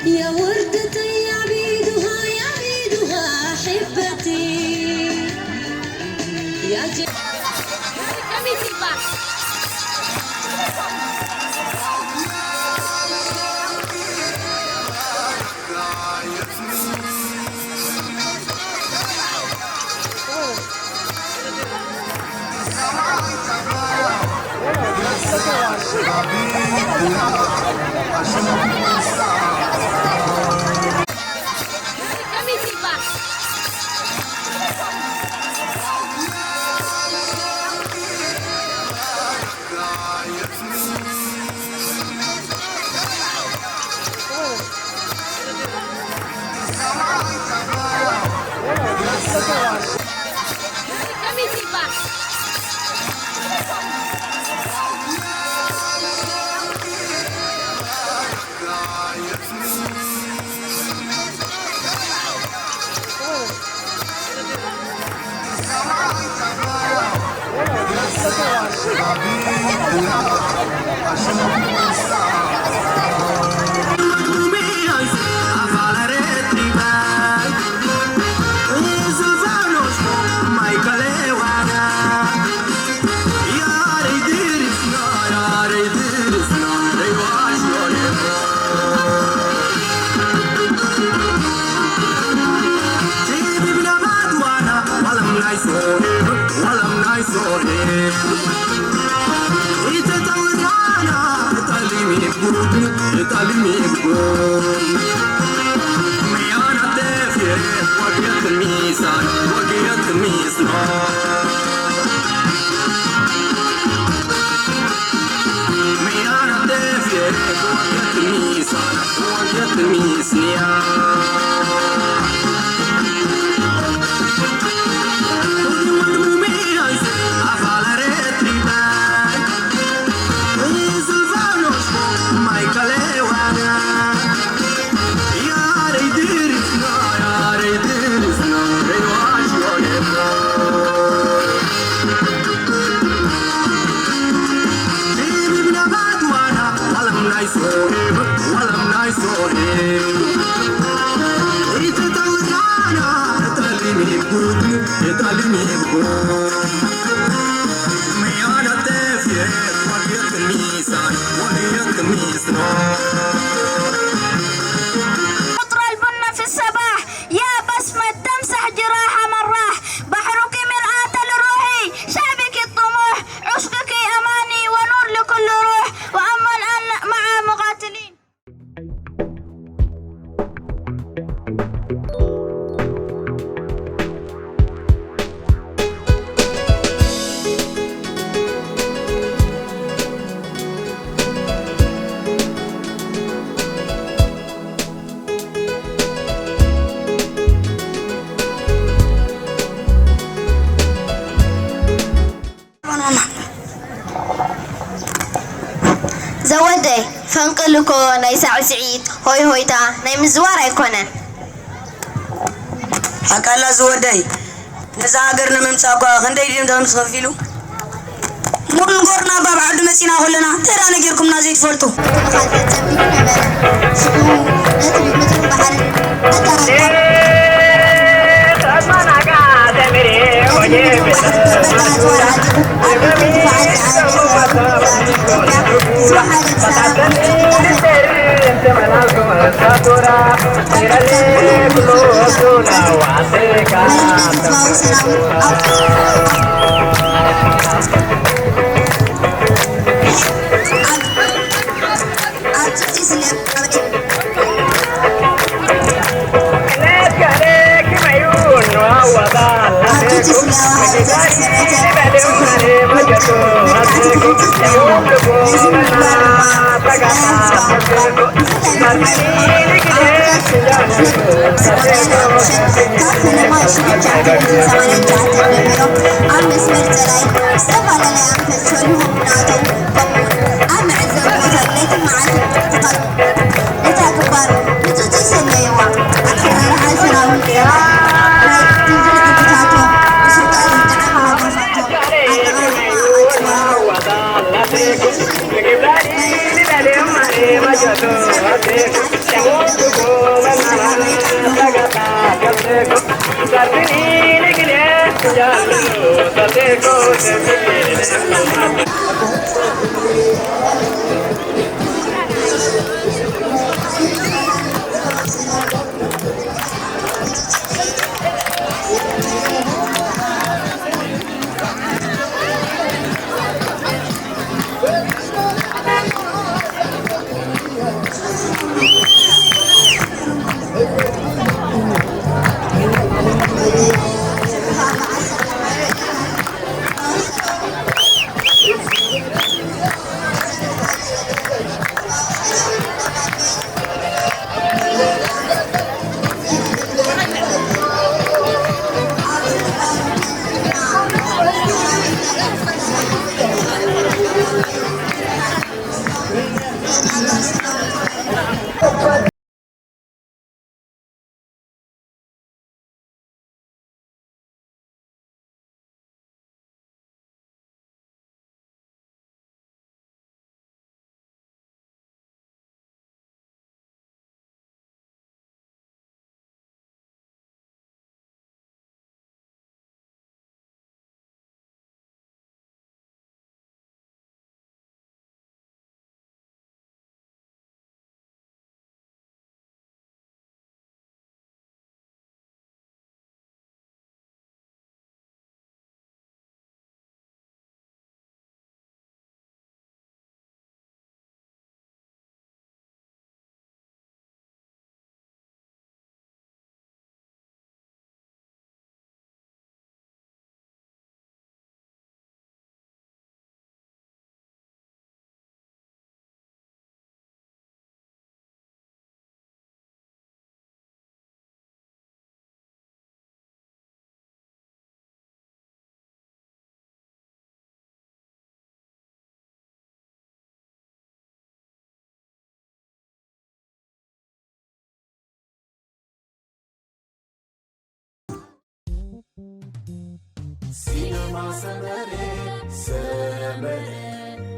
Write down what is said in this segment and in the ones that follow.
يا وردتي يا عبيدها، يا عبيدها أحبتي. يا ج- عطر البنة في الصباح، يا بسمة تمسح جراح مرة. بحرك مرآة لروحي، شعبك الطموح، عشقك أماني ونور لكل روح، وأما الآن مع مقاتلين. ዘወደይ፣ ፈንቅል እኮ ናይ ሳዕስዒት፣ ሆይ ሆይታ፣ ናይ ምዝዋር ኣይኮነን። ሓቃላ ዝወደይ፣ ነዛ ሃገር ንምምጻእ እኳ ክንደይ ድዮም ደም ዝኸፊሉ? እሞ ንጎርና ባብ ዓዱ መጺና ከለና፣ ተራ ነጊርኩምና ዘይትፈልጡ። ኣብ መስመር ጥራይ ዝተፈላለያ ኣንፈት ሰሊሆም እናተዉ፣ ከምኡውን ኣብ መዕዘቢ ቦታ ለይትን መዓልትን ተቐምጡ። ነታ ግንባር ብጽጹይ ሰለይዋ። ኣመራርሓ ሰራዊት ኤርትራ፣ ናይ ድልድል ዕድታቶም፣ ብስርቆትን ጣዕሚ ሃገፋቶም ኣጠቓሊሉ።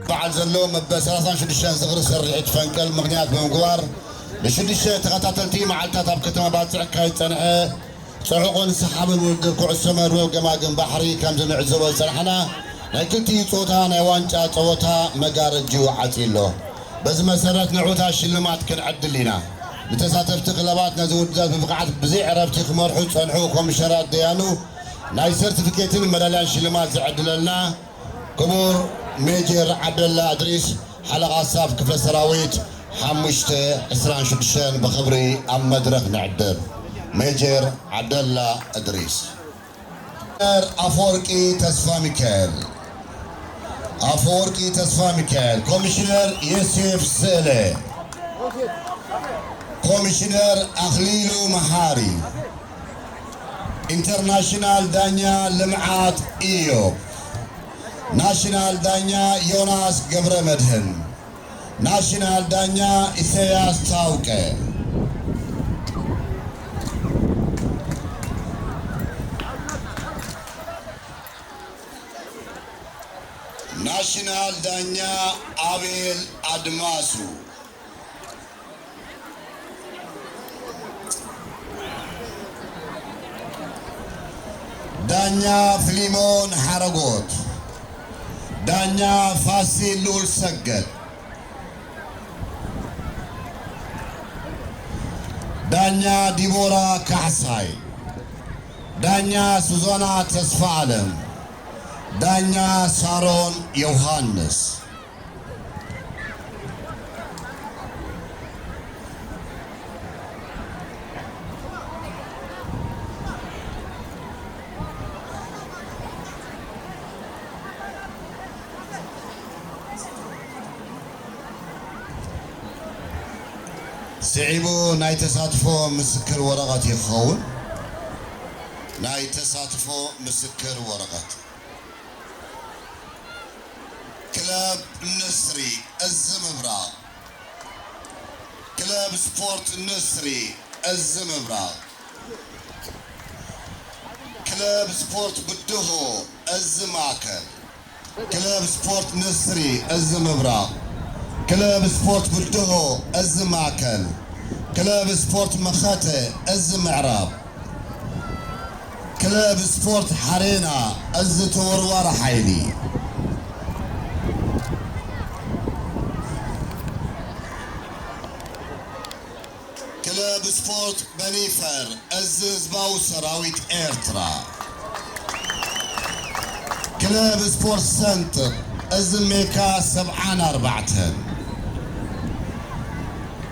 በዓል ዘሎ መበል ሰላሳን ሽዱሽተን ዝኽሪ ስርሒት ፈንቅል ምኽንያት ብምግባር፣ ንሽዱሽተ ተኸታተልቲ መዓልታት ኣብ ከተማ ባጽዕ ክካየድ ዝጸንሐ ጽዑቕን ሰሓብን ውድድር ኩዕሶ መርበብ ገማግም ባሕሪ ከም ዝንዕዘቦ ዝጸናሕና፣ ናይ ክልቲኡ ጾታ ናይ ዋንጫ ጸወታ መጋረጅኡ ዓጽዩ ኣሎ። በዚ መሰረት ንዑታ ሽልማት ክንዕድል ኢና። ንተሳተፍቲ ክለባት ነዚ ውድድራት ብብቕዓት ብዘይ ዕረፍቲ ክመርሑ ዝጸንሑ ኮሚሽነራት ደያኑ ናይ ሰርቲፊኬትን መዳልያን ሽልማት ዝዕድለልና ክቡር ሜጀር ዓብደላ እድሪስ፣ ሓለቓ ስታፍ ክፍለ ሰራዊት ሓሙሽተ ዕስራን ሽዱሽተን ብኽብሪ ኣብ መድረኽ ንዕድም። ሜጀር ዓብደላ እድሪስ። ኮሚሽነር ኣፈወርቂ ተስፋ ሚካኤል። ኣፈወርቂ ተስፋ ሚካኤል። ኮሚሽነር ዮሴፍ ስእለ። ኮሚሽነር ኣኽሊሉ መሓሪ። ኢንተርናሽናል ዳኛ ልምዓት ኢዮብ። ናሽናል ዳኛ ዮናስ ገብረ መድህን። ናሽናል ዳኛ ኢሳያስ ታውቀ። ናሽናል ዳኛ ኣቤል ኣድማሱ። ዳኛ ፍሊሞን ሓረጎት። ዳኛ ፋሲል ልኡል ሰገድ። ዳኛ ዲቦራ ካሕሳይ። ዳኛ ሱዛና ተስፋ ኣለም። ዳኛ ሳሮን ዮሃንስ። ስዒቡ ናይ ተሳትፎ ምስክር ወረቐት እዩ ክኸውን። ናይ ተሳትፎ ምስክር ወረቐት። ክለብ ንስሪ እዝ ምብራቕ። ክለብ ስፖርት ንስሪ እዝ ምብራቕ። ክለብ ስፖርት ብድሆ እዝ ማእከል። ክለብ ስፖርት ንስሪ እዝ ምብራቕ። ክለብ ስፖርት ብድሆ እዝ ማእከል። ክለብ ስፖርት መኸተ እዝ ምዕራብ። ክለብ ስፖርት ሓሬና፣ እዚ ተወርዋሪ ሓይሊ። ክለብ ስፖርት በኒፈር፣ እዚ ህዝባዊ ሰራዊት ኤርትራ። ክለብ ስፖርት ሰንጥር፣ እዚ ሜካ ሰብዓን ኣርባዕተን።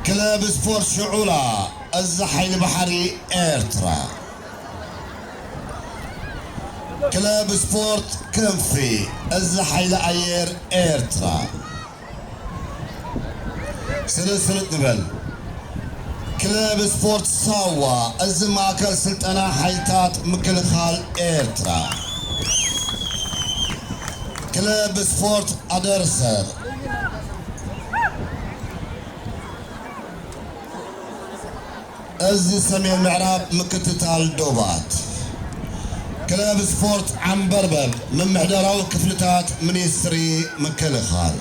ክለብ ስፖርት ሽዑላ፣ እዚ ሓይሊ ባሕሪ ኤርትራ። ክለብ ስፖርት ክንፊ፣ እዚ ሓይሊ ኣየር ኤርትራ። ስልጥ ስልጥ ንበል። ክለብ ስፖርት ሳዋ፣ እዚ ማእከል ስልጠና ሓይልታት ምክልኻል ኤርትራ። ክለብ ስፖርት ኣደርሰር፣ እዚ ሰሜን ምዕራብ ምክትታል ዶባት። ክለብ ስፖርት ዓምበርበር፣ ምምሕዳራዊ ክፍልታት ሚኒስትሪ ምክልኻል።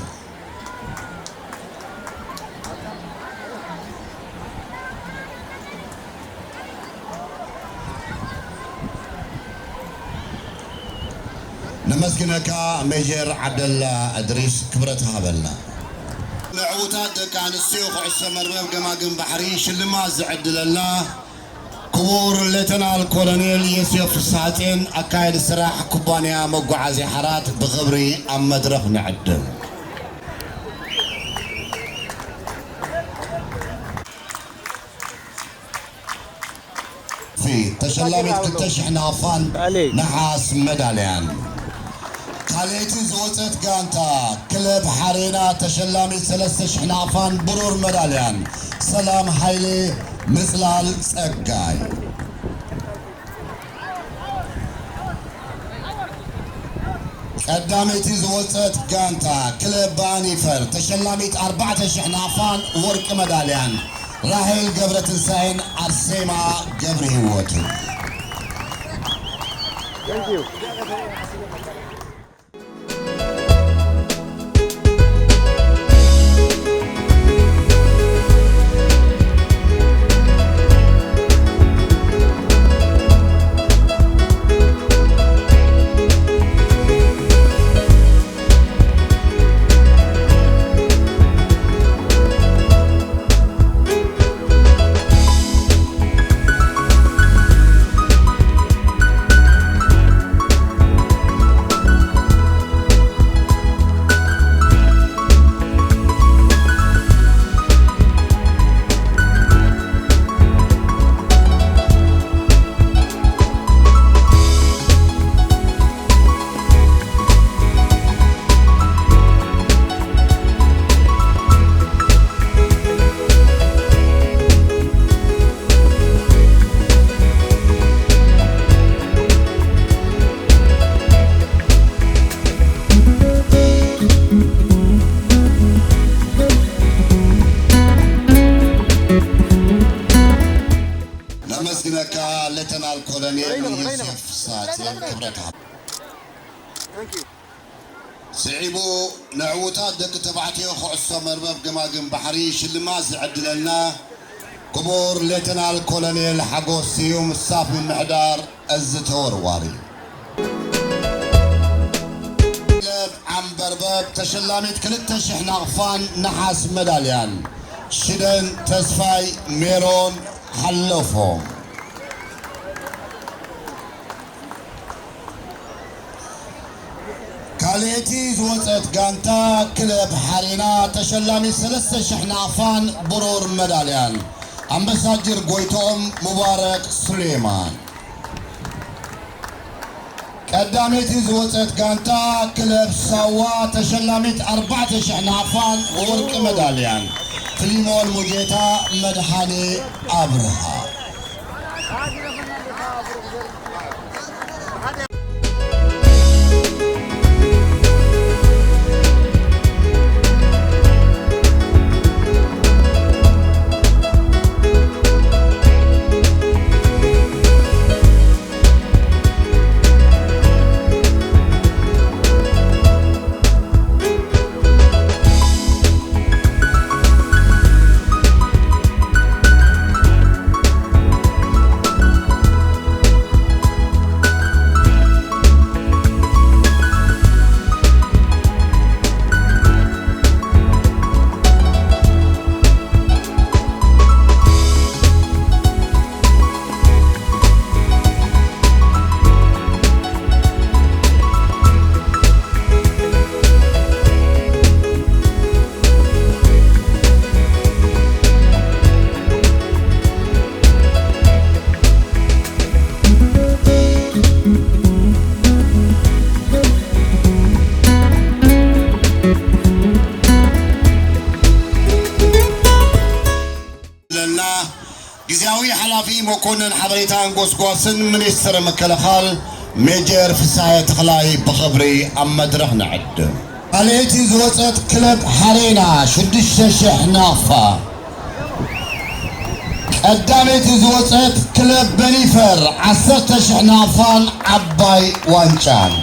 ነመስግነካ ሜጀር ዓብደላ እድሪስ፣ ክብረት ሃበልና። ንዕዉታት ደቂ ኣንስትዮ ኩዕሶ መርበብ ገማግም ባሕሪ ሽልማት ዝዕድለልና ክቡር ሌተናል ኮሎኔል ዮሴፍ ፍስሓጽዮን፣ ኣካየዲ ስራሕ ኩባንያ መጓዓዝያ ሓራት፣ ብኽብሪ ኣብ መድረኽ ንዕድም። ፊ ተሸላሚት ክልተ ሽሕ ናቕፋን ነሓስ መዳልያን። ካልኣይቲ ዝወጸት ጋንታ ክለብ ሓሬና፣ ተሸላሚት ሰለስተ ሽሕ ናቕፋን ብሩር መዳልያን፣ ሰላም ሃይሌ፣ ምጽላል ጸጋይ። ቀዳመይቲ ዝወጸት ጋንታ ክለብ ባኒፈር፣ ተሸላሚት ኣርባዕተ ሽሕ ናቕፋን ወርቂ መዳልያን፣ ራሄል ገብረትንሳኤን ኣርሴማ ገብረህይወትን። ነመስግነካ ሌተናል ኮሎኔል ዮሴፍ ሳጽዮን ክብረትሃብ። ስዒቡ ንዕዉታት ደቂ ተባዕትዮ ኩዕሶ መርበብ ገማግም ባሕሪ ሽልማት ዝዕድለልና ክቡር ሌተናል ኮሎኔል ሓጎስ ስዩም፣ ስታፍ ምምሕዳር እዚ ተወርዋሪ። ክለብ ዓምበርበብ ተሸላሚት ክልተ ሽሕ ናቕፋን ነሓስ መዳልያን ሽደን ተስፋይ ሜሮን ሓለፎም። ካልኣይቲ ዝወጸት ጋንታ ክለብ ሓሬና ተሸላሚት ሰለስተ ሽሕ ናቕፋን ብሩር መዳልያን ኣምባሳጅር ጎይትኦም ሙባረክ ሱሌማን። ቀዳመይቲ ዝወጸት ጋንታ ክለብ ሳዋ ተሸላሚት ኣርባዕተ ሽሕ ናቕፋን ወርቂ መዳልያን ፊሊሞን ሙጌታ መድሃኔ ኣብርሃ። መኮንን ሓበሬታን ጎስጓስን ሚኒስትር ምክልኻል ሜጀር ፍስሃየ ተኽላይ ብኽብሪ ኣብ መድረኽ ንዕድም። ካልኣይቲ ዝወጸት ክለብ ሓሬና ሽዱሽተ ሽሕ ናቕፋ። ቀዳመይቲ ዝወጸት ክለብ በኒፈር ዓሰርተ ሽሕ ናቕፋን ዓባይ ዋንጫን።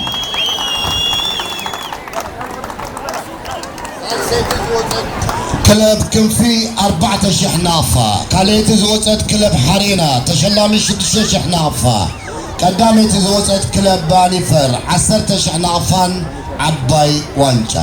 ክለብ ክንፊ ኣርባዕተ ሽሕ ናቕፋ። ካልኣይቲ ዝወጸት ክለብ ሓሬና ተሸላሚ ሽዱሽተ ሽሕ ናቕፋ። ቀዳመይቲ ዝወጸት ክለብ ባኒፈር ዓሰርተ ሽሕ ናቕፋን ዓባይ ዋንጫ።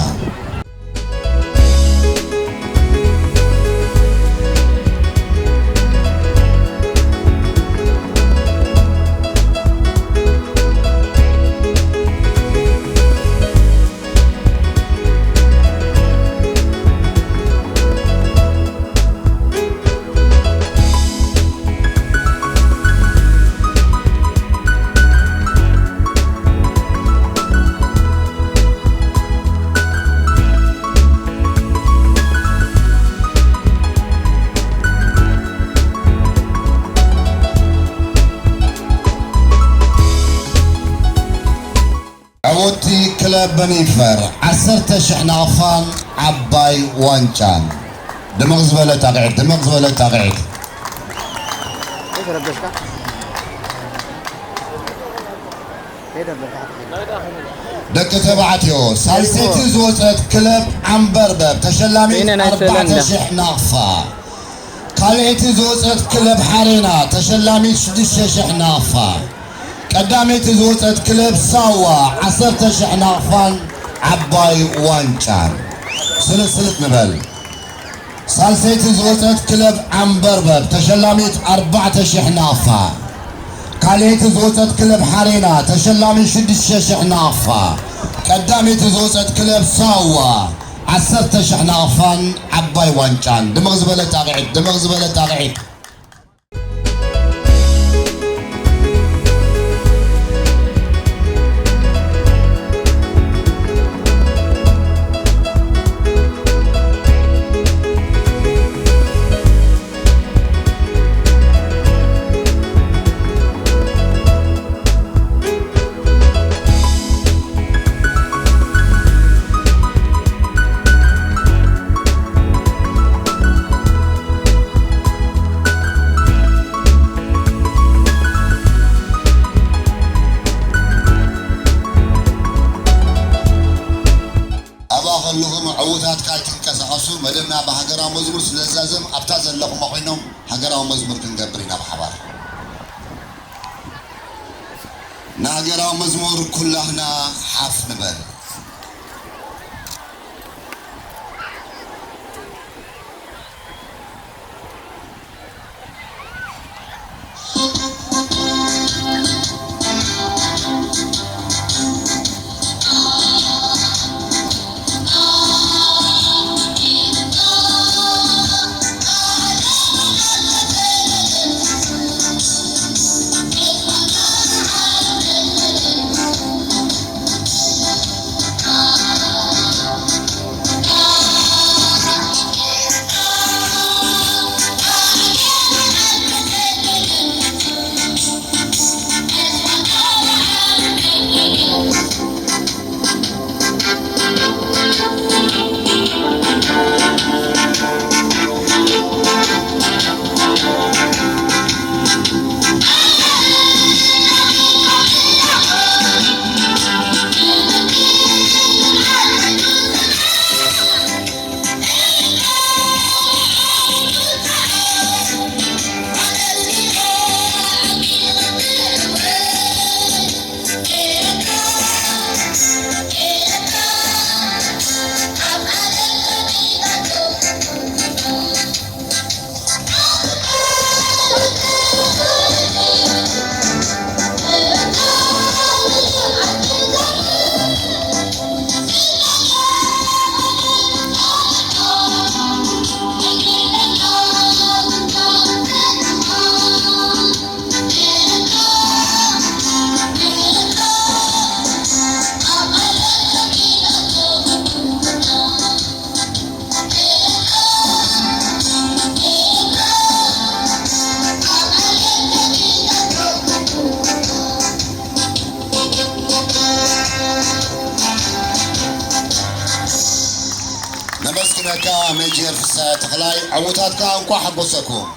ዕውትቲ ክለብ በኒፈር ዓሰርተ ሽሕ ናቕፋን ዓባይ ዋንጫን። ድምቕ ዝበለ ጣቕዒት፣ ድምቕ ዝበለ ጣቕዒት። ደቂ ተባዕትዮ፣ ሳልሰይቲ ዝወጸት ክለብ ዓምበርበብ ተሸላሚት ኣርባዕተ ሽሕ ናቕፋ። ካልኣይቲ ዝወጸት ክለብ ሓሬና ተሸላሚት ሽዱሽተ ሽሕ ናቕፋ። ቀዳመይቲ ዝወጸት ክለብ ሳዋ ዓሰርተ ሽሕ ናቕፋን ዓባይ ዋንጫን። ስልስልት ንበል። ሳልሰይቲ ዝወጸት ክለብ ዓምበርበብ ተሸላሚት ኣርባዕተ ሽሕ ናቕፋ። ካልኣይቲ ዝወጸት ክለብ ሓሬና ተሸላሚት ሽዱሽተ ሽሕ ናቕፋ። ቀዳመይቲ ዝወጸት ክለብ ሳዋ ዓሰርተ ሽሕ ናቕፋን ዓባይ ዋንጫን። ድምቕ ዝበለ ጣቕዒት፣ ድምቕ ዝበለ ጣቕዒት። ኣብኣ ከለኹም ዕዉታት ካልእ ትንቀሳቐሱ፣ መደብና ብሃገራዊ መዝሙር ስለ ዝዛዘም፣ ኣብታ ዘለኹም ኮይኖም ሃገራዊ መዝሙር ክንገብር ኢና ብሓባር። ንሃገራዊ መዝሙር ኩላህና ሓፍ ንበል። ካ ሜጀር ፍስሐ ተኽላይ ዕዉታትካ እንኳዕ ሓጎሰኩም።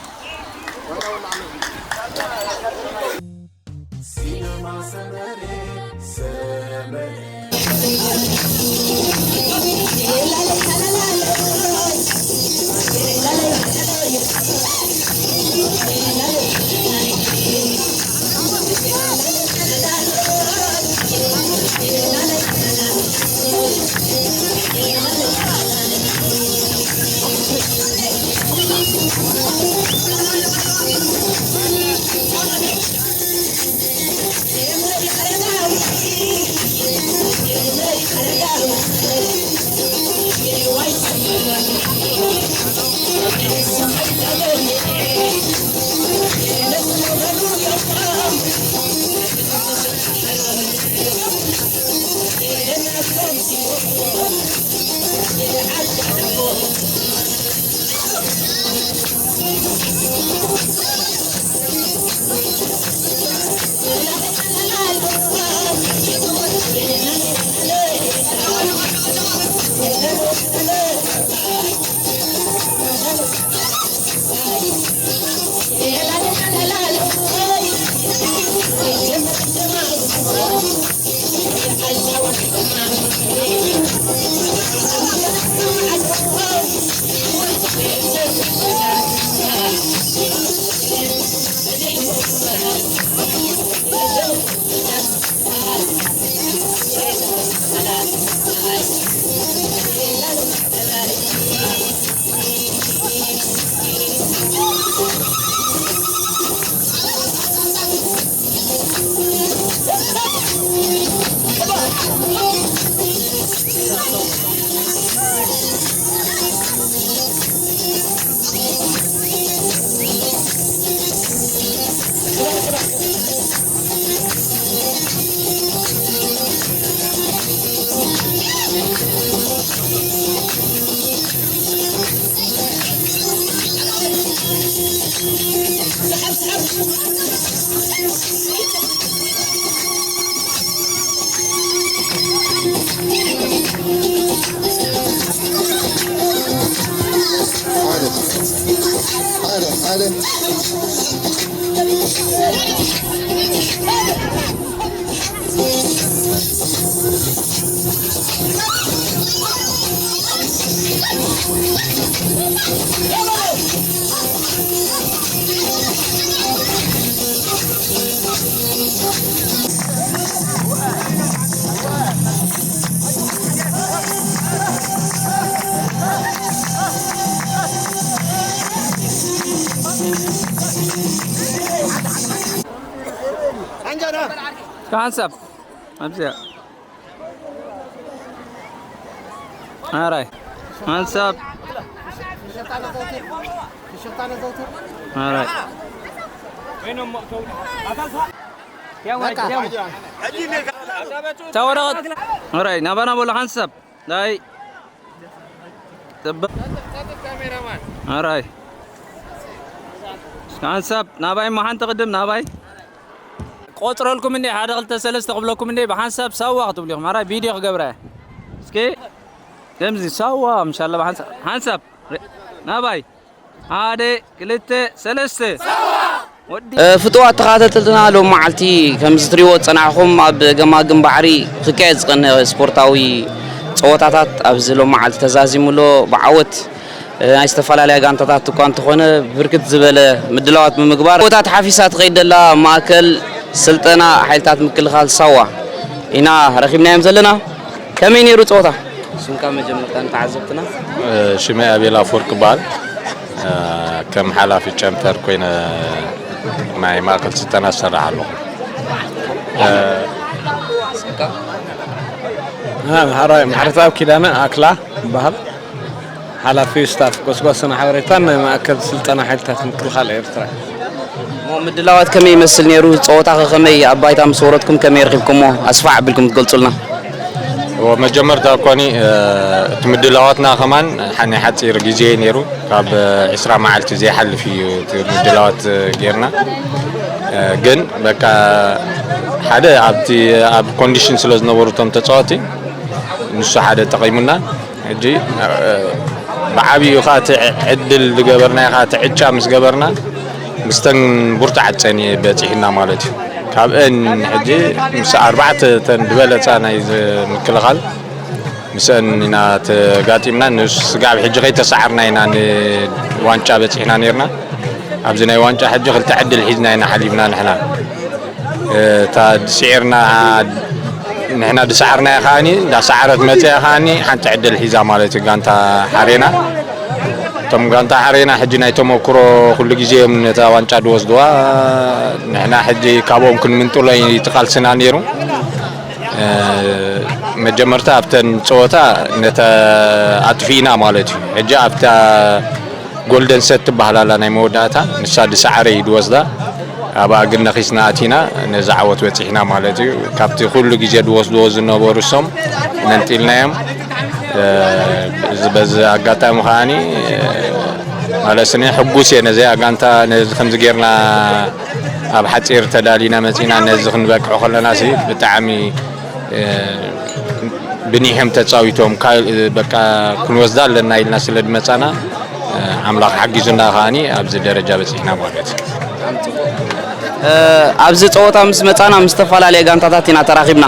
ሓንሳብ ኣብዚኣ ኣራይ ሓንሳብ ኣራይ ታወረቐት ኣራይ ናባና በሎ ሓንሳብ ዳይ ጽብቕ ኣራይ ሓንሳብ ናባይ እሞ ሓንቲ ቅድም ናባይ ቆጽረልኩም እንዴ ሓደ ክልተ ሰለስተ ክብለኩም እንዴ ብሓንሳብ ሳዋ ክትብሉ ኢኹም ኣራይ ቪድዮ ክገብረ እስኪ ከምዚ ሳዋ ምሻላ ብሓንሳብ ሓንሳብ ናባይ ሓደ ክልተ ሰለስተ ወዲ እ፣ ፍቱዋት ተኸታተልትና፣ ሎም መዓልቲ ከም ዝትሪእዎ ዝጸናሕኹም ኣብ ገማግም ባሕሪ ክካየድ ዝቐነ ስፖርታዊ ጸወታታት ኣብዚ ሎም መዓልቲ ተዛዚሙ ኣሎ። ብዓወት፣ እ፣ ናይ ዝተፈላለያ ጋንታታት እኳ እንተኾነ ብርክት ዝበለ ምድላዋት ብምግባር ጸወታ ተሓፊሳ ትኸይድ ዘላ ማእከል ስልጠና ሓይልታት ምክልኻል ሳዋ ኢና ረኺብናዮም ዘለና። ከመይ ነይሩ ጸወታ? ስምካ መጀመርታ ንተዓዘብትና። ሽመይ ኣቤል ኣፈወርቅ ይበሃል። ከም ሓላፊ ጨምተር ኮይነ ናይ ማእከል ስልጠና ዝሰርሕ ኣለኹ። ስምካ? ኣነ ሓራይ ማሕረታዊ ኪዳነ ኣክላ ይበሃል። ሓላፊ ስታፍ ጎስጓስን ሓበሬታን ናይ ማእከል ስልጠና ሓይልታት ምክልኻል ኤርትራ። እሞ ምድላዋት ከመይ ይመስል ነይሩ? ጸወታኸ ከመይ ኣብ ባይታ ምስ ወረድኩም ከመይ ረኺብኩሞ? ኣስፋሕ ኣቢልኩም ክትገልጹልና። እዎ፣ መጀመርታ ኮኒ፣ እ፣ እቲ ምድላዋትና ከማን ሓ-፣ ናይ ሓጺር ግዜ እዩ ነይሩ። ካብ፣ እ፣ ዕስራ መዓልቲ ዘይሓልፍ እዩ እቲ ምድላዋት፣ እ፣ ጌርና። እ፣ ግን በቃ ሓደ ኣብቲ፣ ኣብ ኮንዲሽን ስለ ዝነበሩ እቶም ተጻወቲ ንሱ ሓደ ጠቒሙና። ሕጂ፣ እ፣ ብዓብዩ ኸዓ እቲ ዕድል ዝገበርናዮ ኸዓ እቲ ዕጫ ምስ ገበርና፣ ምስተን ብርቱዓት ጸኒ በጺሕና ማለት እዩ። ካብአን ሕጂ ምስ ኣርባዕተ ተን ዝበለጻ ናይ ዝ-፣ ምክልኻል ምስአን ኢና ተጋጢምና። ንስጋብ ሕጂ ከይተሰዓርና ኢና ንዋንጫ በጺሕና ነይርና። ኣብዚ ናይ ዋንጫ ሕጂ ክልተ ዕድል ሒዝና ኢና ሓሊፍና ንሕና። እታ ድስዒርና፣ ንሕና ድሰዓርናያ ከኣኒ፣ እንዳሰዓረት መጽያ ከኣኒ ሓንቲ ዕድል ሒዛ ማለት እዩ ጋንታ ሓሬና። እቶም ጋንታ ሓሬና ሕጂ ናይ ተመክሮ ኩሉ ግዜ እዮም ነታ ዋንጫ ድወስድዋ። ንሕና ሕጂ ካብኦም ክንምንጥሎ እዩ እቲ ቃልስና ነይሩ። እ፣ መጀመርታ ኣብተን ጸወታ ነተ ኣጥፊእና ማለት እዩ። ሕጂ ኣብታ ጎልደን ሰት ትበሃል ኣላ ናይ መወዳእታ፣ ንሳ ድሰዓረ እዩ ድወስዳ። ኣብኣ ግን ነኺስና ኣቲና ነዚ ዓወት በጺሕና ማለት እዩ። ካብቲ ኩሉ ግዜ ድወስድዎ ዝነበሩ እሶም ነንጢልናዮም። እ፣ እዚ፣ በዚ ኣጋጣሚ ከኣኒ፣ እ፣ ማለት ስኒ ሕጉስ እየ ነዚኣ ጋንታ ነዚ ከምዚ ጌርና ኣብ ሓጺር ተዳሊና መጺና ነዚ ክንበቅዖ ከለና ሲ ብጣዕሚ፣ እ፣ ብኒሖም ተጻዊቶም ካል-፣ በቃ ክንወስዳ ኣለና ኢልና ስለ ድመጻና፣ እ፣ ኣምላኽ ሓጊዙና ከኣኒ ኣብዚ ደረጃ በጺሕና ማለት እዩ። እ፣ ኣብዚ ጸወታ ምስ መጻና ምስ ዝተፈላለያ ጋንታታት ኢና ተራኺብና።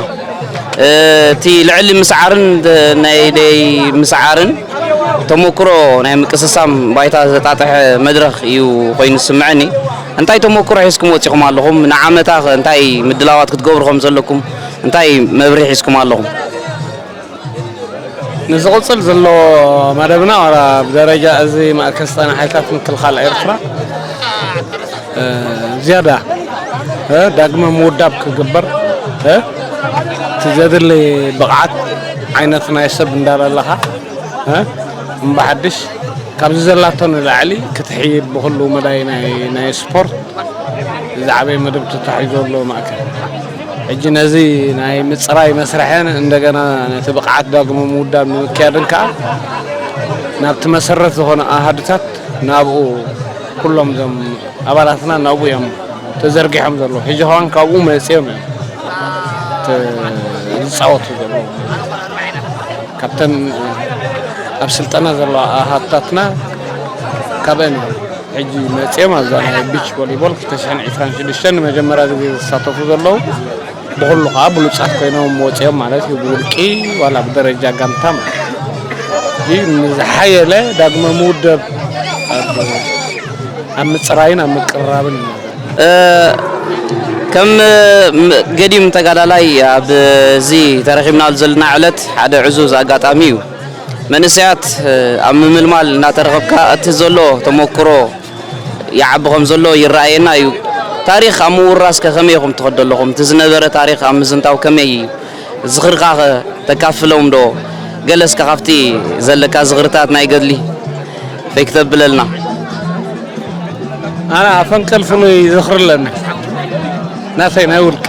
እ፣ እቲ ልዕሊ ምስዓርን ደ-፣ ናይ ደይ ምስዓርን ተመክሮ ናይ ምቅስሳም ባይታ ዘጣጥሐ መድረኽ እዩ ኮይኑ ዝስምዐኒ። እንታይ ተመክሮ ሒዝኩም ወጺኹም ኣለኹም? ንዓመታ ኸ እንታይ ምድላዋት ክትገብሩ ከም ዘለኩም እንታይ መብርሂ ሒዝኩም ኣለኹም? ንዝቕጽል ዘሎ መደብና ዋላ ብደረጃ እዚ ማእከል ስልጠና ሓይልታት ምክልኻል ኤርትራ፣ እ፣ ዝያዳ፣ እ፣ ዳግመ ምውዳብ ክግበር፣ እ፣ እቲ ዘድሊ ብቕዓት ዓይነት ናይ ሰብ እንዳለለኻ፣ እ፣ እምበሓድሽ ካብዚ ዘላቶ ንላዕሊ ክትሕይል ብኹሉ መዳይ ናይ፣ ናይ ስፖርት ዝዓበየ መደብ ተታሒዙ ዘሎ ማእከል። ሕጂ ነዚ ናይ ምጽራይ መስርሕን እንደገና ነቲ ብቕዓት ዳግመ ምውዳብ ንምክያድን ከኣ ናብቲ መሰረት ዝኾነ ኣሃዱታት ናብኡ ኩሎም እዞም ኣባላትና ናብኡ እዮም ተዘርጊሖም ዘለዉ። ሕጂ ከማን ካብኡ መጺኦም እዮም ተ-፣ ዝጻወቱ ዘለዉ። ካብተን ኣብ ስልጠና ዘለዋ ኣሃዱታትና ካብአን እዮም። ሕጂ መጺኦም ኣብዛ ናይ ቢች ቮሊቦል ክልተ ሽሕን ዕስራን ሽዱሽተን ንመጀመርያ ግዜ ዝሳተፉ ዘለዉ፣ ብኹሉ ከኣ ብሉጻት ኮይኖም ወጺኦም ማለት እዩ። ብውልቂ ዋላ ብደረጃ ጋንታ ማለት እዩ። እዚ ንዝሓየለ ዳግመ ምውደብ ኣብ፣ ኣብ ምጽራይን ኣብ ምቅርራብን እዩ። እ፣ ከም፣ ም-፣ ገዲም ተጋዳላይ ኣብዚ ተረኺብናሉ ዘለና ዕለት ሓደ ዕዙዝ ኣጋጣሚ እዩ። መንእሰያት፣ እ፣ ኣብ ምምልማል እናተረኸብካ እቲ ዘሎ ተመክሮ ይዓቢ ከም ዘሎ ይረኣየና እዩ። ታሪኽ ኣብ ምውራስ ከ ከመይ ኢኹም ትኸዱ ኣለኹም? እቲ ዝነበረ ታሪኽ ኣብ ምዝንታው ከመይ እዩ? ዝኽርኻ ከ ተካፍሎም ዶ? ገለ እስከ ካብቲ ዘለካ ዝኽርታት ናይ ገድሊ ፈይ ክተብለልና። ኣነ ኣብ ፈንቅል ፍሉይ ዝኽሪ ኣለኒ። ናተይ ናይ ውልቂ።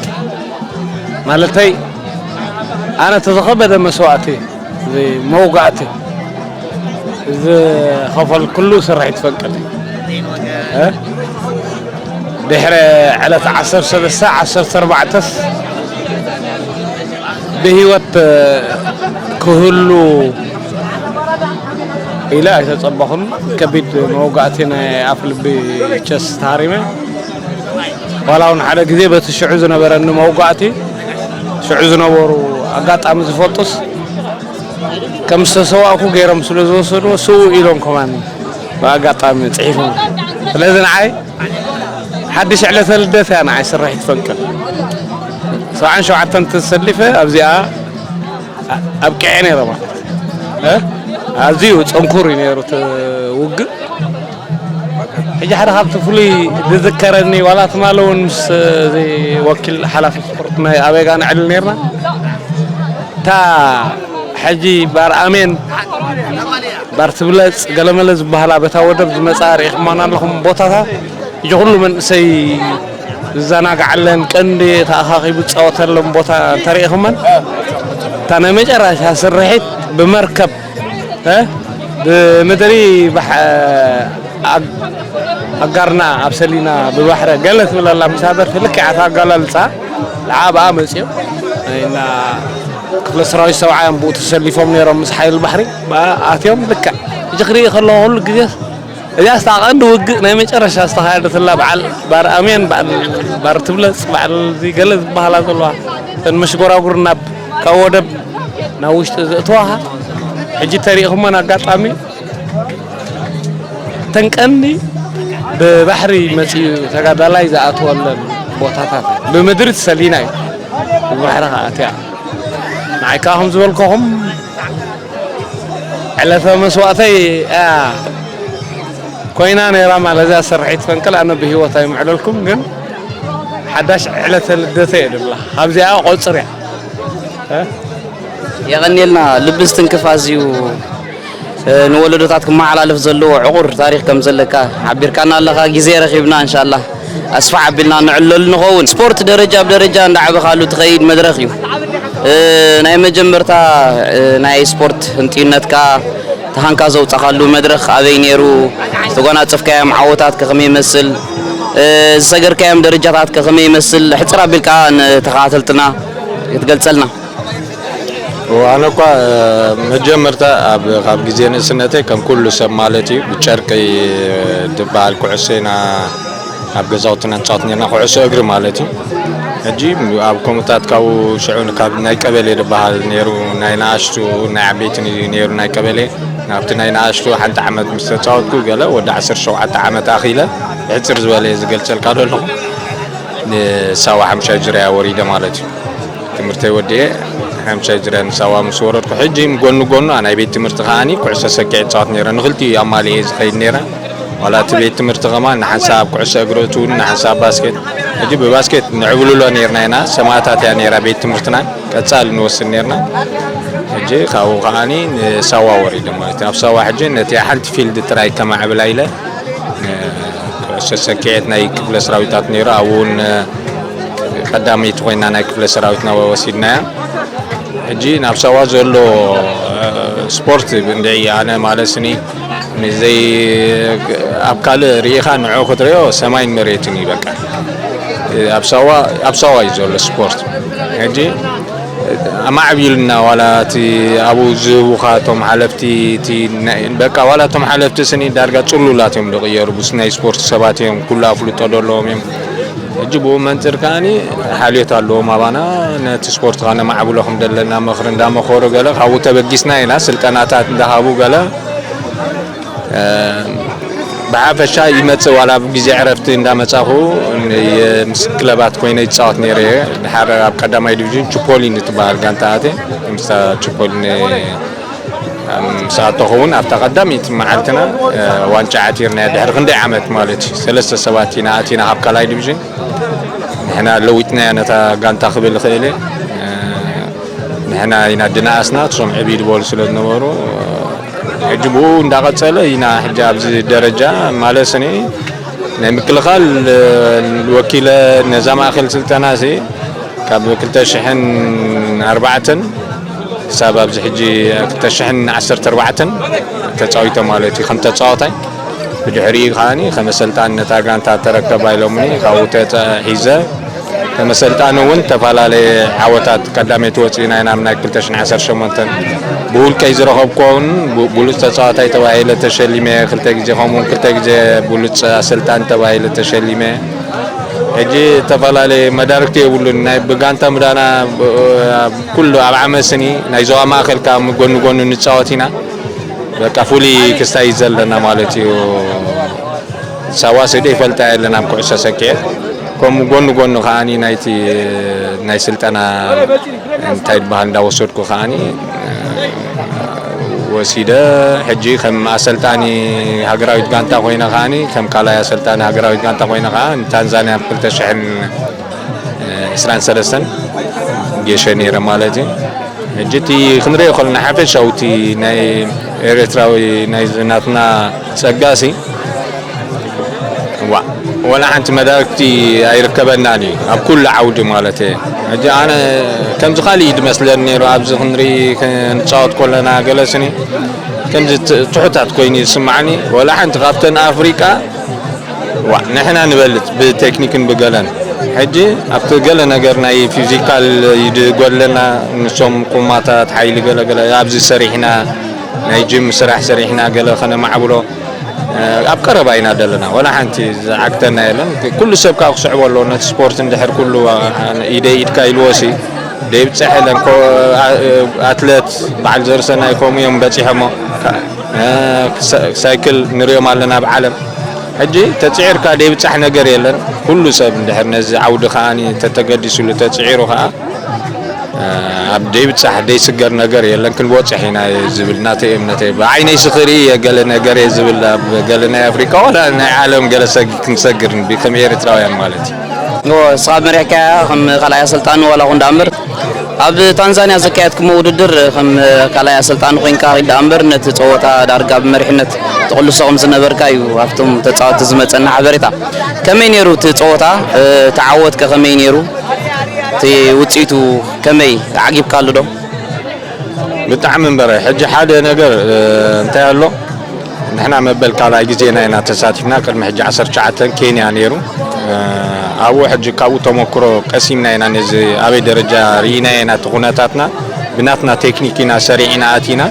ማለተይ፣ ኣነ እቲ ዝኸበደ መስዋእቲ፣ እዚ መውጋእቲ፣ ዝኸፈልኩሉ ስርሒት ፈንቅል። እ? ድሕሪ ዕለት ዓሰርተ ሰለስተ፣ ዓሰርተ ኣርባዕተስ ብህይወት ክህሉ ኢለ ኣይተጸበኹን። ከቢድ መውጋእቲ ናይ ኣፍ ልቢ፣ ቸስት፣ ተሃሪመ። ዋላ እውን ሓደ ግዜ በቲ ሽዑ ዝነበረኒ መውጋእቲ፣ ሽዑ ዝነበሩ ኣጋጣሚ ዝፈልጡስ ከም ዝተሰዋእኩ ገይሮም ስለ ዝወሰድዎ፣ ስዉእ ኢሎም ከማን ብኣጋጣሚ ጽሒፎም። ስለዚ ንዓይ ሓድሽ ዕለተ ልደት እያ ንዓይ ስርሒት ፈንቅል። ሰብዓን ሸውዓተን ተሰሊፈ ኣብዚኣ ኣብቂዐ ነይረ ማለት እ? ኣዝዩ ጽንኩር እዩ ነይሩ እቲ ውግእ። ሕጂ ሓደ ካብቲ ፍሉይ ዝዝከረኒ፣ ዋላ ትማሊ እውን ምስ እዚ ወኪል ሓላፊ ስፖርት ናይ ኣበጋ ነዕልል ነይርና። እታ ሕጂ ባር ኣሜን፣ ባር ትብለጽ፣ ገለመለ ዝበሃላ በታ ወደብ ዝመጻ ርኢኹማን ኣለኹም ቦታታት። ሕጂ ኩሉ መንእሰይ ዝዘናግዓለን ቀንዲ ተኣኻኺቡ ዝጻወተለን ቦታ እንተሪኢኹመን፣ እታ ናይ መጨረሻ ስርሒት ብመርከብ እ፣ ብምድሪ ባሕ-፣ ኣግ-፣ ኣጋርና ኣብ ሰሊና ብባሕሪ ገለ ትብለላ ምስ ሃደርፊ ልክዕ እታ ኣጋላልጻ ንዓ ብኣ መጺኦም ናይና ክፍለ ሰራዊት ሰብዓዮም ብኡ ተሰሊፎም ነይሮም ምስ ሓይሊ ባሕሪ ብኣ ኣትዮም ልክዕ ሕጂ ክርኢ ከለኹ ኩሉ ግዜ እዚኣ ስታ ቀንዲ ውግእ ናይ መጨረሻ ዝተኻየደትላ በዓል ባር ኣሜን፣ በዓል ባር ትብለጽ፣ በዓል እዚ ገለ ዝበሃላ ዘለዋ፣ እተን መሽጎራጉር ናብ ካብ ወደብ ናብ ውሽጢ ዘእትዋኻ። ሕጂ ተሪእኹመን ኣጋጣሚ እተን ቀንዲ ብባሕሪ መጺኡ ተጋዳላይ ዝኣትወለን ቦታታት፣ ብምድሪ ተሰሊና እዩ፣ ብባሕሪ ከኣ ኣትያ። ንዓይ ከኣ ከም ዝበልኩኹም ዕለተ መስዋእተይ እያ ኮይና ነይራ ማለት እያ። ሰርሒት ፈንቅል ኣነ ብህይወት ኣይምዕለልኩም፣ ግን ሓዳሽ ዕለተ ልደተይ እየ ድብላ። ካብዚኣ ቆጽር እያ። እ? የቐንየልና። ልቢ ዝትንክፍ ኣዝዩ፣ እ፣ ንወለዶታት ክመሓላለፍ ዘለዎ ዕቑር ታሪኽ ከም ዘለካ ሓቢርካና ኣለኻ። ግዜ ረኺብና እንሻላ ኣስፋሕ ኣቢልና ንዕለሉ ንኸውን። ስፖርት ደረጃ ብደረጃ እንዳዓበኻሉ ትኸይድ መድረኽ እዩ። እ፣ ናይ መጀመርታ፣ እ፣ ናይ ስፖርት ህንጥዩነትካ ተኻንካ ዘውጻኻሉ መድረኽ ኣበይ ነይሩ? ዝተጎናጸፍካዮም ዓወታት ከ ከመይ ይመስል? እ፣ ዝሰገርካዮም ደረጃታት ከ ከመይ ይመስል? ሕጽር ኣቢልካ ንተኸታተልትና ክትገልጸልና። ኣነ እኳ መጀመርታ ኣብ ካብ ግዜ ንእስነተይ ከም ኩሉ ሰብ ማለት እዩ ብጨርቂ ዝበሃል ኩዕሶ ኢና ኣብ ገዛውትና ንፃወት ነርና፣ ኩዕሶ እግሪ ማለት እዩ። ሕጂ ኣብ ከምኡታት ካብኡ ሽዑ ካብ ናይ ቀበሌ ዝበሃል ነይሩ፣ ናይ ንኣሽቱ ናይ ዓበይትን እዩ ነይሩ ናይ ቀበሌ። ናብቲ ናይ ንኣሽቱ ሓንቲ ዓመት ምስ ተፃወትኩ ገለ ወዲ ዓሰርተ ሸውዓተ ዓመት ኣኺለ ብሕፅር ዝበለ እየ ዝገልፀልካ ዘለኹ ንሳዋ ሓምሻይ ዙርያ ወሪደ ማለት እዩ። ትምህርተይ ወዲኤ ሓምሻይ ዙርያ ንሳዋ ምስ ወረድኩ ሕጂ ጎኒ ጎኑ ናይ ቤት ትምህርቲ ከዓኒ ኩዕሶ ሰኪዐ እፃወት ነይረ። ንክልቲኡ ኣማሊኤ ዝኸይድ ነይረ። ዋላ እቲ ቤት ትምህርቲ ከማን ንሓንሳብ ኩዕሶ እግሪ እትውን ንሓንሳብ ባስኬት። ሕጂ ብባስኬት ንዕብልሎ ነይርና ኢና። ሰማእታት እያ ነይራ ቤት ትምህርትና። ቀፃሊ ንወስድ ነይርና። ሕጂ ካብኡ ከዓኒ ንሳዋ ወሪደ ማለት እዩ። ኣብ ሳዋ ሕጂ ነቲ ሓንቲ ፊልድ ጥራይ ከማዕብላ ኢለ ኩዕሶ ሰኪዐት ናይ ክፍለ ሰራዊታት ነይሩ። ኣብኡ እውን ቀዳመይቲ ኮይና ናይ ክፍለ ሰራዊትና ወሲድናያ። ሕጂ ናብ ሳዋ ዘሎ ስፖርት እንድዒ ኣነ ማለት ስኒ ንዘይ ኣብ ካልእ ርኢኻ ንዑ ክትሪኦ ሰማይን መሬትን እዩ በቃ። ኣብ ሳዋ ኣብ ሳዋ እዩ ዘሎ ስፖርት። ሕጂ ኣማዕቢሉና ዋላ እቲ ኣብኡ ዝህቡኻ እቶም ሓለፍቲ እቲ ናይ በቃ ዋላ እቶም ሓለፍቲ ስኒ ዳርጋ ጽሉላት እዮም ዝቕየሩ። ብስ ናይ ስፖርት ሰባት እዮም፣ ኩሉ ኣፍልጦ ዘለዎም እዮም። ሕጂ ብኡ መንጽር ከኣኒ ሓልዮት ኣለዎም ኣባና ነቲ ስፖርት ከኣ ነማዕብሎ ከም ዘለና ምኽሪ እንዳመኸሩ ገለ ካብኡ ተበጊስና ኢና። ስልጠናታት እንዳሃቡ ገለ ብሓፈሻ ይመጽእ ዋላ ኣብ ግዜ ዕረፍቲ እንዳመጻኹ ምስ ክለባት ኮይነ ይጻወት ነይረ እየ። ድሓር ኣብ ቀዳማይ ዲቪዥን ችፖሊን ትበሃል ጋንታ ኣትየ ምስታ ችፖሊን ምስ ኣተኹ እውን ኣብታ ቀዳመይቲ መዓልትና ዋንጫ ዓቲርና ድሕሪ ክንደይ ዓመት ማለት እዩ ሰለስተ ሰባት ኢና ኣቲና ካብ ካልኣይ ዲቪዥን ንሕና ለዊጥናያ ነታ ጋንታ ክብል እኽእል እየ። ንሕና ኢና ድነኣስና እሶም ዕብይ ዝበሉ ስለ ዝነበሩ ሕጂ ብኡ እንዳቐጸለ ኢና ሕጂ ኣብዚ ደረጃ ማለት ስኒ ናይ ምክልኻል ወኪለ ነዛ ማእኸል ስልጠና ሲ ካብ ክልተ ሽሕን ኣርባዕተን ክሳብ ኣብዚ ሕጂ ክልተ ሽሕን ዓሰርተ ኣርባዕተን ተፃዊተ ማለት እዩ ከም ተፃዋታይ። ብድሕሪኡ ከዓኒ ከም ኣሰልጣኒ ነታ ጋንታ ተረከባ ኢሎምኒ ካብኡ ተፃ- ሒዘ ከም ኣሰልጣኒ እውን ዝተፈላለየ ዓወታት ቀዳመይቲ ወፂእና ኢና ኣብ ናይ ክልተ ሽሕን ዓሰርተ ሸሞንተን ብውልቀይ ዝረኸብኩ እውን ቡ- ብሉፅ ተፃዋታይ ተባሂለ ተሸሊመ ክልተ ግዜ ከምኡ እውን ክልተ ግዜ ብሉፅ ኣሰልጣኒ ተባሂለ ተሸሊመ። ሕጂ ዝተፈላለየ መዳርግቲ የብሉን ናይ ብጋንታ ምዳና ብ- ኩሉ ኣብ ዓመት ስኒ ናይ ዞባ ማእኸል ካብ ጎኒ ጎኑ ንፃወት ኢና። በቃ ፍሉይ ክስታይ ዘለና ማለት እዩ። ሳዋ ስእዲ ይፈልጣ የለን ኣብ ኩዕሶ ሰኪዐት ከምኡ ጎኒ ጎኒ ከዓኒ ናይቲ ናይ ስልጠና እንታይ ዝበሃል እንዳወሰድኩ ከዓኒ ወሲደ ሕጂ ከም ኣሰልጣኒ ሃገራዊት ጋንታ ኮይነ ከዓኒ ከም ካልኣይ ኣሰልጣኒ ሃገራዊት ጋንታ ኮይነ ከዓ ንታንዛንያ ኣብ ክልተ ሽሕን ዕስራን ሰለስተን ጌሸ ነይረ ማለት እዩ። ሕጂ እቲ ክንሪኦ ከለና ሓፈሻዊ እቲ ናይ ኤርትራዊ ናይ ናትና ጸጋሲ ዋ ወላ ሓንቲ መዳርግቲ ኣይርከበናን እዩ ኣብ ኩሉ ዓውዲ ማለት እየ። ሕጂ ኣነ ከምዚ ካልእ እዩ ድመስለኒ ነይሩ ኣብዚ ክንርኢ ክንጫወት ከለና ገለስኒ ከምዚ ትሑታት ኮይኑ ይስማዓኒ ወላ ሓንቲ ካብተን ኣፍሪቃ ዋ ንሕና ንበልጽ ብቴክኒክን ብገለን ሕጂ ኣብቲ ገለ ነገር ናይ ፊዚካል ይድጎለና ንሶም ቁማታት ሓይሊ ገለገለ ኣብዚ ሰሪሕና ናይ ጅም ስራሕ ሰሪሕና ገለ ከነማዕብሎ ኣብ ቀረባ ኢና ዘለና። ወላ ሓንቲ ዝዓግተና የለን። ኩሉ ሰብ ከዓ ክስዕቦ ኣለዎ። ነቲ ስፖርት እንድሕር ኩሉ ኢደይ ኢድካ ኢልዎሲ ደይብፅሕ የለን። ኣትለት በዓል ዘርሰናይ ከምኡ እዮም በፂሖሞ። ሳይክል ንሪኦም ኣለና ኣብ ዓለም። ሕጂ ተፅዒርካ ደይብፃሕ ነገር የለን። ኩሉ ሰብ እንድሕር ነዚ ዓውዲ ከዓ ተተገዲሱሉ ተፅዒሩ ከዓ ኣብ ደይብፃሕ ደይስገር ነገር የለን። ክንበፅሕ ኢና ዝብል ናተይ እምነት። ብዓይነይ ስኽሪ እየ ገለ ነገር እየ ዝብል ኣብ ገለ ናይ ኣፍሪካ ዋላ ናይ ዓለም ገለ ሰግ ክንሰግር ከም ኤርትራውያን ማለት እዩ። ንስኻ መሪሕካያ ከም ካልኣይ ኣሰልጣኒ ዋላ ኹን ደኣ እምበር ኣብ ታንዛንያ ዘካየድኩሞ ውድድር ከም ካልኣይ ኣሰልጣኒ ኮይንካ ኺድ ደኣ እምበር ነቲ ፀወታ ዳርጋ ብመሪሕነት ትቕልሶ ከም ዝነበርካ እዩ ኣብቶም ተፃወቲ ዝመፀና ሓበሬታ። ከመይ ነይሩ እቲ ፀወታ? እቲ ዓወት ከ ከመይ ነይሩ? እቲ ውፅኢቱ ከመይ ዓጊብካሉ ዶ? ብጣዕሚ እምበረ ሕጂ ሓደ ነገር እንታይ ኣሎ ንሕና መበል ካልኣይ ግዜና ኢና ተሳቲፍና። ቅድሚ ሕጂ ዓሰርተ ትሽዓተ ኬንያ ነይሩ። ኣብኡ ሕጂ ካብኡ ተመክሮ ቀሲምና ኢና። ነዚ ኣበይ ደረጃ ርኢና ኢና እቲ ኩነታትና ብናትና ቴክኒክ ኢና ሰሪዕና ኣቲና።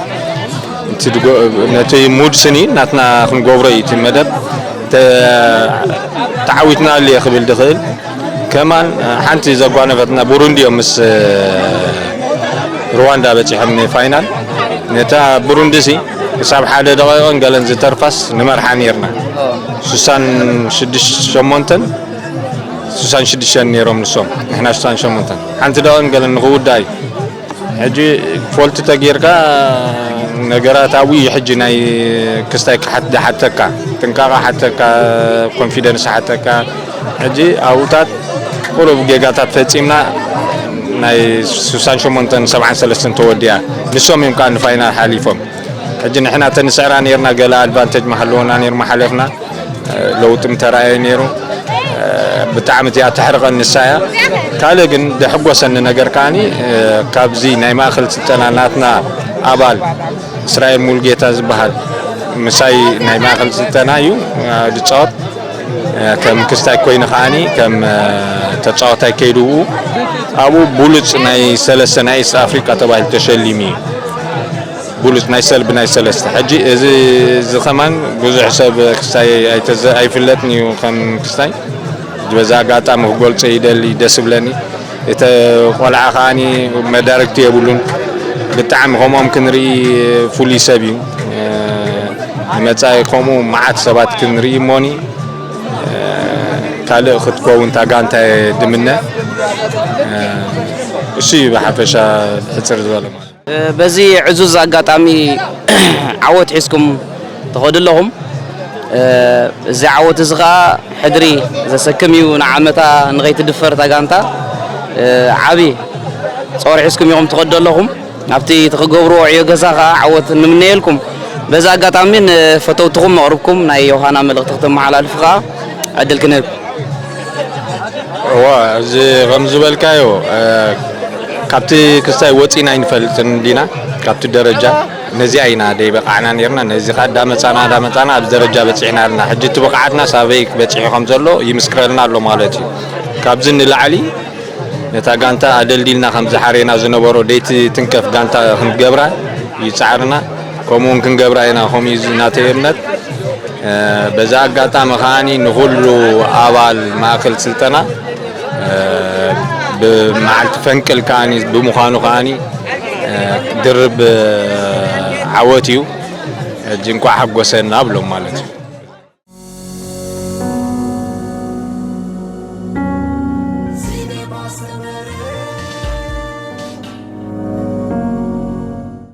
ነቲ ሙድ ስኒ ናትና ክንገብሮ እዩ እቲ መደብ። ተዓዊትና ኣልየ ክብል ድኽእል። ከማን ሓንቲ ዘጓነፈትና ቡሩንዲ እዮም ምስ ሩዋንዳ በፂሖም ንፋይናል። ነታ ቡሩንዲ ሲ ክሳብ ሓደ ደቂቕን ገለን ዝተርፋስ ንመርሓ ነርና። ሱሳን ሽዱሽተ ሸሞንተን ሱሳን ሽዱሽተን ነይሮም ንሶም፣ ንሕና ሱሳን ሸሞንተን። ሓንቲ ደቂቕን ገለን ንኽውዳ እዩ። ሕጂ ፎልቲ ተጌርካ ነገራት ኣብኡ እዩ። ሕጂ ናይ ክስታይ ክሓት ዝሓተካ ጥንቃቐ ሓተካ፣ ኮንፊደንስ ሓተካ። ሕጂ ኣብኡታት ቁሩብ ጌጋታት ፈፂምና ናይ ስሳን ሸሞንተን ሰብዓን ሰለስተን ተወዲኣ። ንሶም እዮም ከዓ ንፋይናል ሓሊፎም። ሕጂ ንሕና ተንስዕራ ነርና ገለ ኣድቫንቴጅ መሃለወና ነር መሓለፍና ለውጢ ምተረኣየ ነይሩ። ብጣዕሚ እቲኣ ተሕርቐን ንሳ እያ። ካልእ ግን ደሕጎሰኒ ነገር ከዓኒ ካብዚ ናይ ማእኸል ስልጠና ናትና ኣባል እስራኤል ሙልጌታ ዝበሃል ምሳይ ናይ ማእኸል ስልጠና እዩ ዝፃወት። ከም ክስታይ ኮይኑ ከዓኒ ከም ተፃዋታይ ከይድኡ ኣብኡ ብሉፅ ናይ ሰለስተ ናይ ኢስት ኣፍሪቃ ተባሂሉ ተሸሊሙ እዩ። ብሉፅ ናይ ሰልቢ ናይ ሰለስተ። ሕጂ እዚ እዚ ከማን ብዙሕ ሰብ ክስታይ ኣይተዘ- ኣይፍለጥን እዩ ከም ክስታይ። በዛ ኣጋጣሚ ክገልፆ ይደሊ፣ ደስ ብለኒ። እቲ ቆልዓ ከዓኒ መዳርግቲ የብሉን። ብጣዕሚ ከምኦም ክንርኢ ፍሉይ ሰብ እዩ። ንመፃኢ ከምኡ መዓት ሰባት ክንርኢ እሞኒ ካልእ ክትከውን እታ ጋንታ እየ ድምነ። እሱ እዩ ብሓፈሻ ሕፅር ዝበለ ማለት። በዚ ዕዙዝ ኣጋጣሚ ዓወት ሒዝኩም ትኸዱ ኣለኹም። እዚ ዓወት እዚ ኸዓ ሕድሪ ዘሰክም እዩ። ንዓመታ ንኸይትድፈር እታ ጋንታ ዓቢ ጾር ሒዝኩም ኢኹም ትኸዱ ኣለኹም። ኣብቲ እቲ ክገብርዎ ዕዮ ገዛ ኸዓ ዓወት ንምነየልኩም። በዚ ኣጋጣሚ ንፈተውትኹም መቕርብኩም ናይ ዮሃና መልእኽቲ ክተመሓላልፉ ኸዓ ዕድል ክንህብ። እዋ፣ እዚ ከም ዝበልካዮ፣ እ፣ ካብቲ ክስታይ ወፂና ኣይንፈልጥን ዲና፣ ካብቲ ደረጃ። ነዚኣ ኢና ደይበቃዕና ነርና፣ ነዚ ኸዓ እንዳመፃና፣ እንዳመፃና ኣብዚ ደረጃ በፂሕና ኣለና። ሕጂ እቲ ብቕዓትና ሳበይ በፂሑ ከም ዘሎ ይምስክረልና ኣሎ ማለት እዩ። ካብዚ ንላዕሊ ነታ ጋንታ ኣደልዲልና ከም ዝሓረና ዝነበሮ ደይቲ ትንከፍ ጋንታ ክንገብራ ይፃዕርና፣ ከምኡውን ክንገብራ ኢና፣ ከምኡ እዩ ናተይ እምነት። እ፣ በዛ ኣጋጣሚ ከዓኒ ንኹሉ ኣባል ማእከል ስልጠና፣ እ፣ ብመዓልቲ ፈንቅል ከዓኒ ብምዃኑ ከዓኒ፣ እ፣ ድርብ፣ እ፣ ዓወት እዩ። ሕጂ እንኳዕ ሓጎሰና ኣብሎም ማለት እዩ።